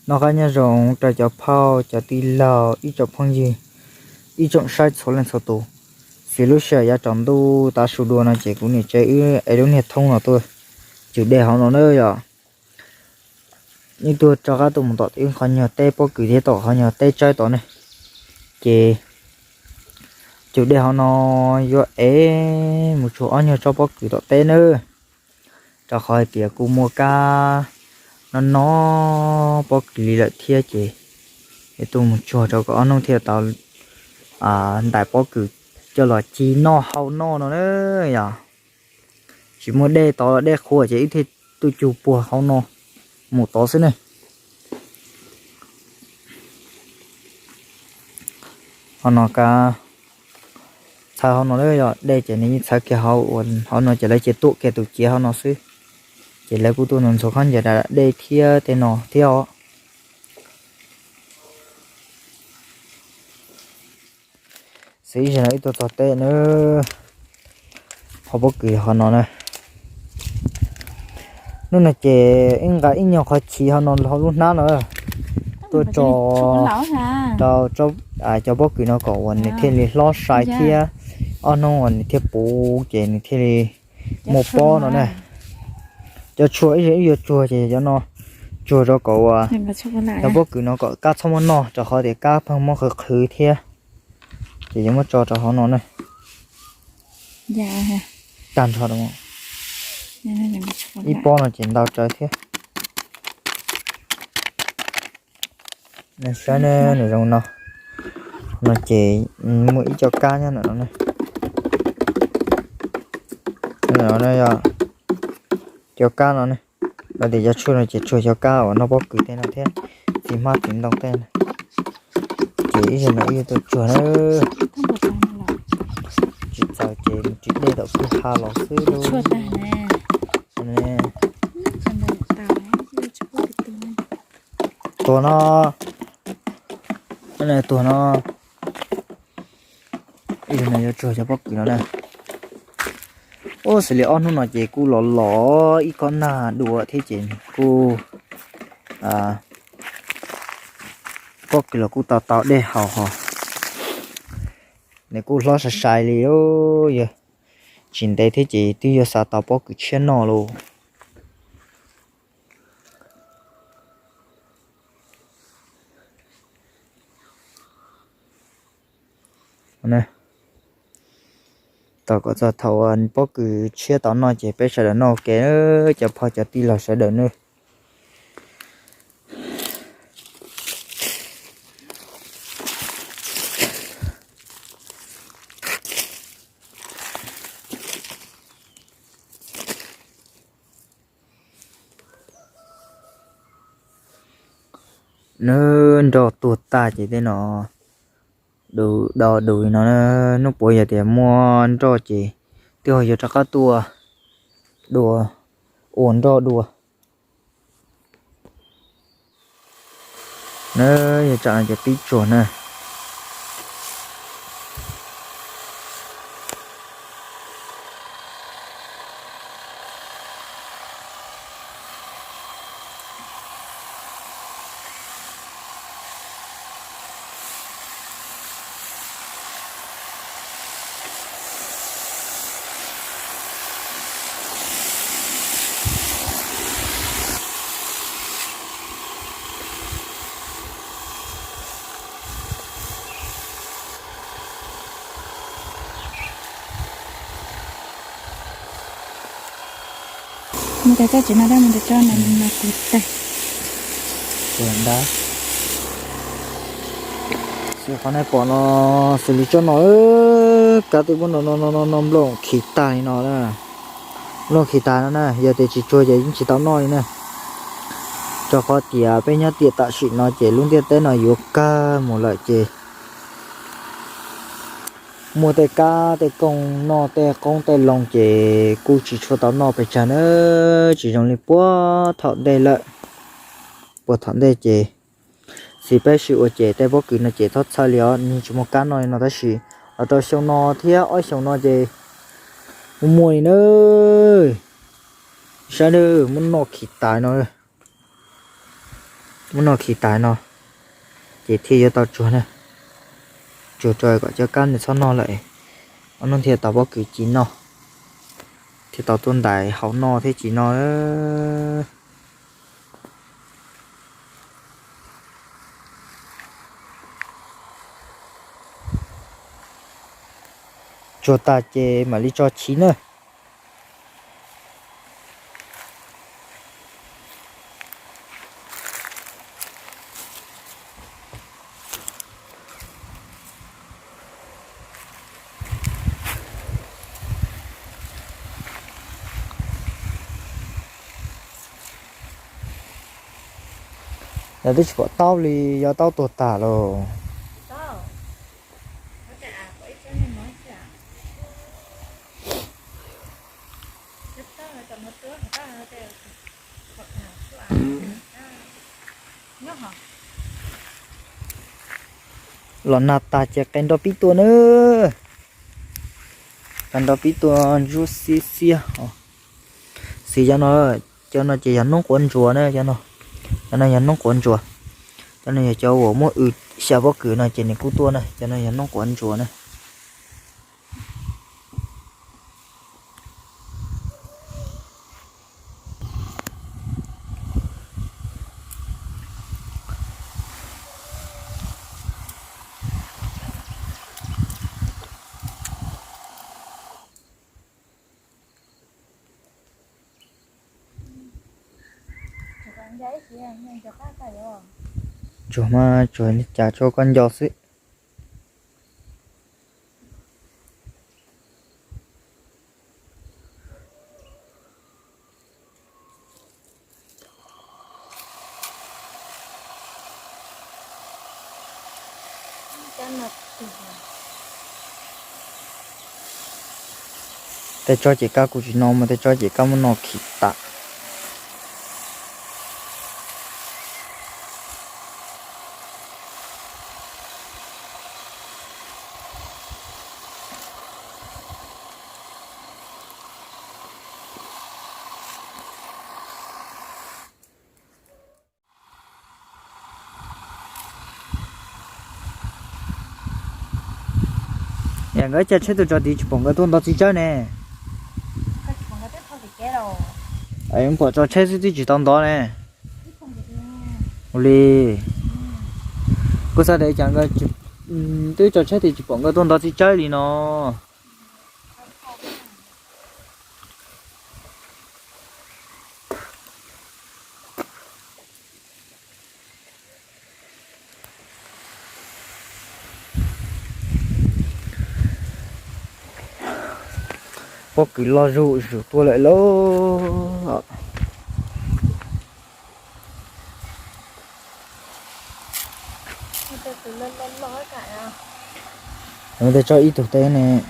Noj qab nyob zoo rau cov phauj cov tij laug ib tsoom phooj ywg, ib tsoom saib txhua leej txhua tus. Xws lub sij hawm yav tsaus ntuj tav su dua no ces kuv niam tsev wb ev lub niag thoob no tuaj cug dej hauv no na yom. Wb tuaj rov qab tuaj mus tom wb qhov nyuag teb pob kws thiab tom qhov nyuag teb tsawb tod ne. Ces cug dej hauv no yuav ev mus tsuag ob nyuag tsob pob kws tom teb na. Rau qhov hais tias kuj muaj kab no no pob kws li lawm thiab ces yuav tuaj mus tsuag rau kom ob hnub thiaj tau ntais pob kws coj los ci noj hau noj no na yom. Tsis muaj dej tod dej qhuav ces wb thiaj tuaj cug puag hauv no mus tod xwb ne. Hauv no kab txhawv hauv no yog dej ces nws yeej txhawv kiag hauv, hauv no ces lawv cia tuam kiag tus ciav hauv no xwb. Ces lawv kuj tuaj ntxhua khaub ncaws dej thiab tej no thiab os. Xwb ib zaug no wb tuaj txog teb na, qhov pob kws hauv no na. Hnub no ces wb nqa ib nyuag qhov chiv hauv no hauv lub hnab no tuaj tso rau cov pob kws no kom uas nws thiaj li hlob sai thiab ob hnub uas nws thiaj puv ces nws thiaj li muaj pob no na. Cov tshuaj ib zaug wb yuav tsuag ces cov no tsuag rau kom uas cov pob kws no kom kab txhob muab noj rau qhov tias kab pheej muab qhwv qhwv thiab. Ces yuav muab tso rau hauv no na. Tag nrho ib pob no ces ntau tsawv thiab. Saib nws zoo no, no ces muaj ib co kab nyob ntawm no ne. Yog cov kab no ne, lawv tias cov tshuaj no ces tshuaj cov kab uas noj pob kws tej no thiab, txiv hmab txiv ntoo tej no. Ces ib zaug no wb yuav tuaj tsuag na. Tsis txaus ces mus tsis dej tom kwj ha los xwb lauj. Tuag no, tuag no. Ib zaug no yuav tsuag cov pob kws no na. Ub, xws li ob hnub no ces kuj los los ib kob nag dua thiab ces kuj, pob kws los kuj tau tau dej haus hos. Nws kuj hlob sai sai li, yog tsis ntev thiab ces twb yuav xav tau pob kws tshiab noj lauj. Tos kom txog thaum pob kws tshiab tau noj ces peb sawv daws noj ua ke, cov phauj cov tij laug sawv daws nawb. Nws nroj tuag tag ces tej no du do du li no, hnub puav yog tias muaj nroj ces twb ho yuav rov qab tuaj dua, ua nroj dua. Na, yog tsam no ces pib tsuag na. Mus tas txoj tsev no dab mus tas tso na, no kuv tas. Xws qhov nej pom no, xws li tsob no, kav twb muab no no no no nplooj khi tag li no na. Nplooj khi tag no na, yog tias tsis tsuag ces yeej tsis tau noj li na. Rau qhov tias peb nyob tiam tam sim no ces lub ntiaj teb no yuav kawg mus lawm ces muaj tej kab tej kooj noj tej qoob tej loo ces kuj tsis tshua tau noj pes tsawg na, tsis zoo li puag thaum ntej lawm. Puag thaum ntej ces xij peb sib ua ces tej pob kws no ces txhob txhawj li os, nws tsis muaj kab noj li no tab sis los rau xyoo no thiab ob xyoos no ces muaj muaj li na. Saib na, muab noj khi tas no. Muab noj khi tas no ces thiaj yuav tau tsuag na. Tsuag rau kom cov kab nws txhob noj lawm, ob hnub thiaj tau pob kws ci noj, thiaj tau tuaj ntais haus noj thiab ci noj. Tsuag tas ces mam li tso chiv na. Yog twb tsis pom taub li, yog taub tuag tas lauj. Los nag tas ces qe nrov pib tuaj na. Qe nrov pib tuaj ntsuab xiab xiab. Xws li cov no, cov no ces yog noob quav ntsuas na. Cov no yog noob quav ntsuas. Cov no yog cov uas muab w xya pob kws no ces nws kuj tuaj na. Cov no yog noob quav ntsuas na. Tsuag mas tsuag li cas tso koj nco xwb. Tej tsob ces kab kuv tsis no mas tej tsob ces kab muab no khi tas. Yam nkawd caij tsheb tuaj tso tid tsis pom nkawd tuaj ntov txiv tsawb ne. Pom tso tsheb xwb twb tsis tau ntov ne. Ua li, kuv xav tias cas nkawd twb tso tsheb tid tsis pom nkawd tuaj ntov txiv tsawb li no. Pob kws loj zuj zus tuaj lawm lauj. Tej tsob ib tug teb ne.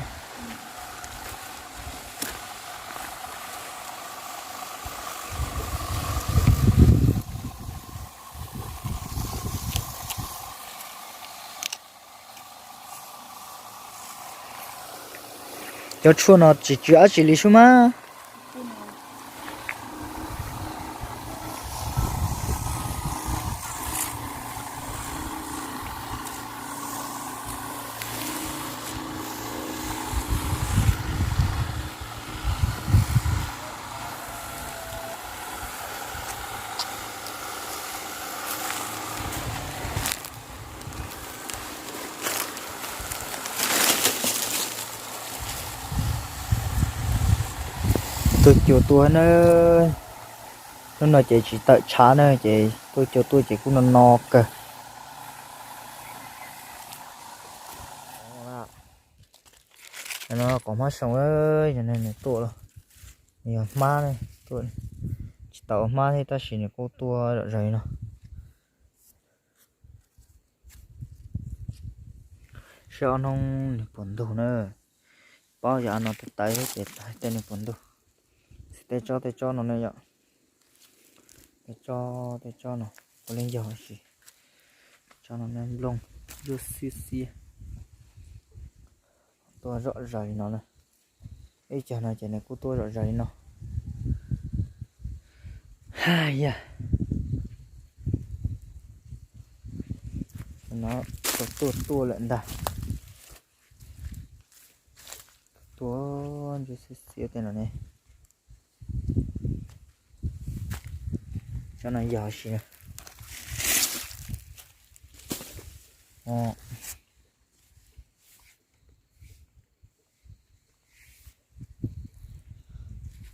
Cov tshuaj no tsis tsw dab tsi li sub mas. Tuaj cua tuaj na, hnub no ces tsis tawm tshav na ces tuaj cua tuaj ces kuj no no kawg. No qhov hmab soo, nws tuaj los, nws yog hmab, tsis tau hmab thiab tab sis nws kuj tuaj zom zaws li no. Saib ob hnub nws puas ntug na. Paub yog no tawv tawv ces tej nws puas ntug. Tej tsob tej tsob no ne yom. Tej tsob tej tsob no puav leej yog tab sis tsob no nplooj ntsuab xiab xiab. Tuaj zom zaws li no na. Ib cag no ces nws kuj tuaj zom zaws li no. Haj yam. No tuaj tuaj tuaj lawm ntag. Tuaj ntsia xiab xiab tej no ne. Cov no yog si.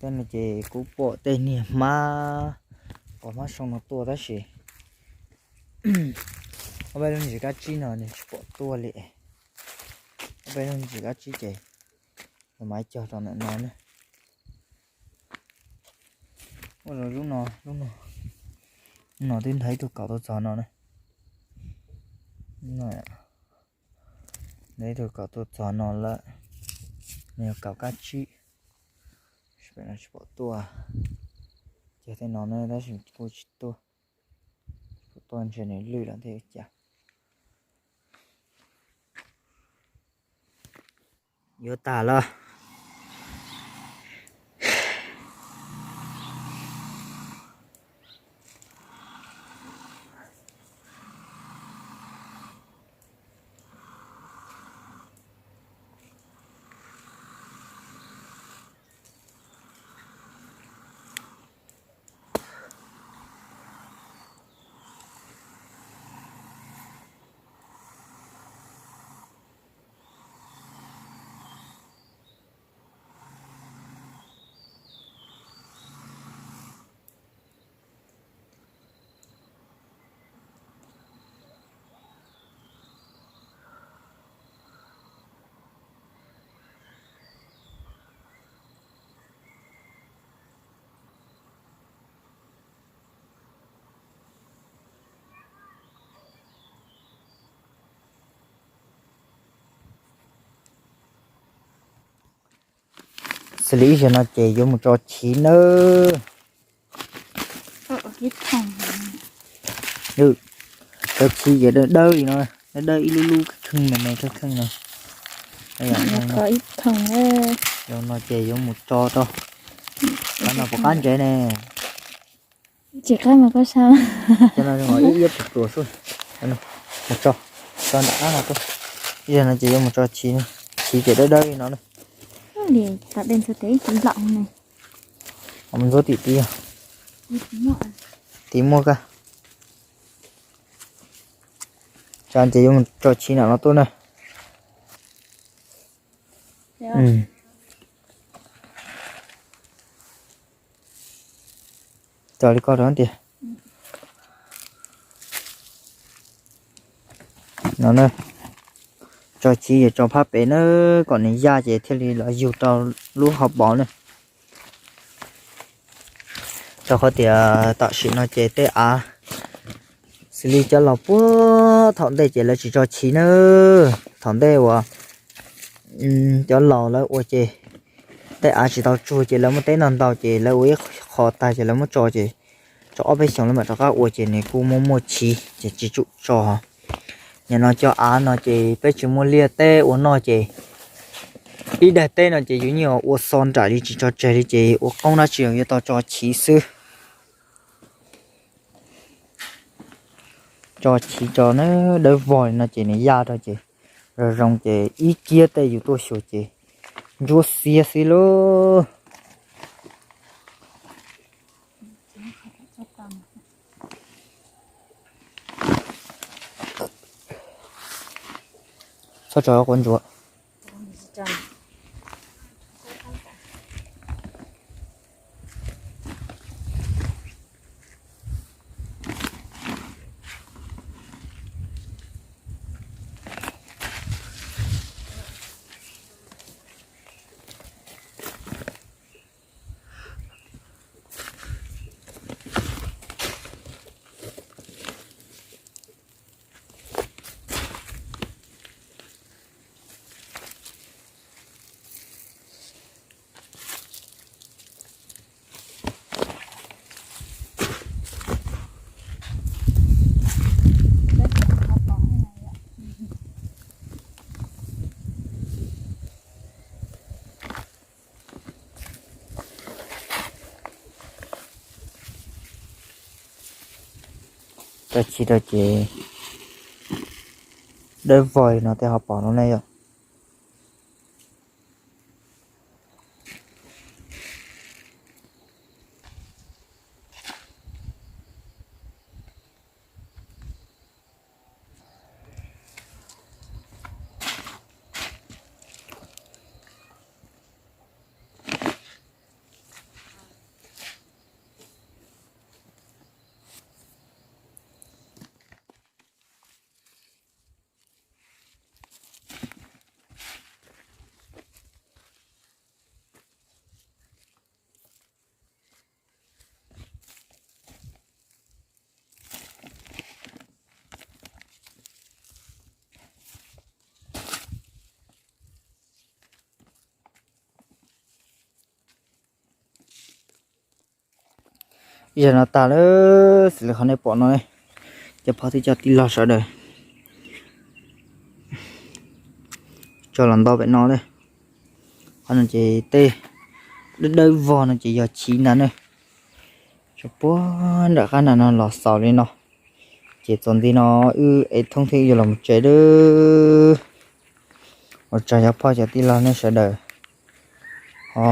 Tej no ces kuv pom tej niag hmab, pom hmab soo no tuaj tab sis ob peb lub ntsis kab tsib no nws tsis pom tuaj li. Ob peb lub ntsis kab tsib ces nws mas cog rau ntawm no ne. Ua rau lub no, lub no, lub no twb nrog ib tug kaum tuaj txog no na. Nrog ib tug kaum tuaj txog no lawm, nws yog kaum kab tsib. Tsis pom tuaj, cog tej no na tab sis kuj tsis tuaj, tsis pom tuaj ntshe nws lwj lawm thiab ua cas. Yuav tas lawm. Xws li ib zaug no ces yuav mus tso chiv nawb. Cov chiv ces dawb dawb li no, dawb dawb ib lub lub kheej me me kheej kheej no. Zoo no ces yuav mus tso rau qab no puas qab ntsev ne. Tsis qab mas koj sab. Cov no ib iab pluas pluas xwb. Mus tso, tso nram qab no tuaj. Ib zaug no ces yuav mus tso chiv, chiv ces dawb dawb li no na. Mus ntxuav tim tid, tim muaj kab. Tso ces yuav mus tso chiv nram no tuaj na. Tso li koj rau tias. No na, tso chiv yuav tso phab pem na, kom nws yaj ces thiaj li los yug rau lub hauv paus na. Rau qhov tias tam sim no ces tej av xws li cov laus puag thaum ntej ces lawv tsis tso chiv na. Thaum ntej uas cov laus lawv ua ces tej av tsis tau tsuag ces lawv muab teb noj ntau ces lawv ua ib qho tag ces lawv muab tso ces tso ob peb xyoos lawv mam rov qab ua ces nws kuj muaj muaj chiv ces tsis tsum tso. Nim no cov av no ces peb tsis muaj liaj teb ua noj ces ib daig teb no ces yus yeej ua xo nraim li tsis tso tseg li ces ua qoob dab tsi yuav tau tso chiv xwb. Tso chiv tso na, dawb vog li no ces nws yaj rau ces zoo zoo ces ib kiab tej yus tuaj xyuas ces ntsuab xiab xwb lauj. Txhob tso quav ntsuav. Tso chiv rau ces Dawb vog li no tej ho pom no ne yom. Ib zaug no tag lawm, xws li qhov nej pom no, cov pog thiab cov tij laug sawv daws tso los nto pem no lawm. Qhov no ces tej dawb dawb vog no ces yog chiv ntag ne. Tso puag nram qab nram no los xaus li no. Ces txuas nti no wb ev thoob thiab yuav los mus tsev lawm. Ua tsaug cov pog cov tij laug nej sawv daws ho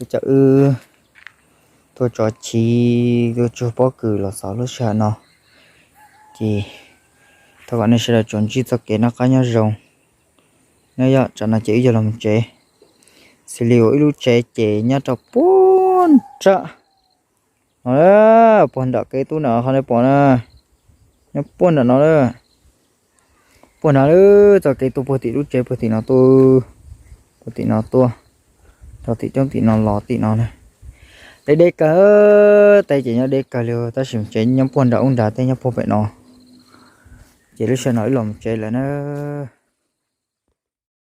coj wb tuaj tso chiv tuaj tsug pob kws los xaus lub sij hawm no. Ces thov kom nej sawv daws tsuas ntsib txoj kev noj qab nyob zoo. Nyob yog tsam no ces wb yuav los mus tsev. Xws li uas ib lub tsev ces nyob rau puag nram no, puag nram kev tuaj nram qhov nej pom na, nyob puag nram no lawm. Puag nram lawm, txoj kev tuaj puag tim lub tsev puag tim no tuaj, puag tim no tuaj, rau tim coob tim no los tim no na. Deb deb kawg, tej ces nyob deb kawg li tab sis tsev nyob puag nram ub nrad tej nyob puag pem no. Ces lub sij hawm no wb los mus tsev lawm na.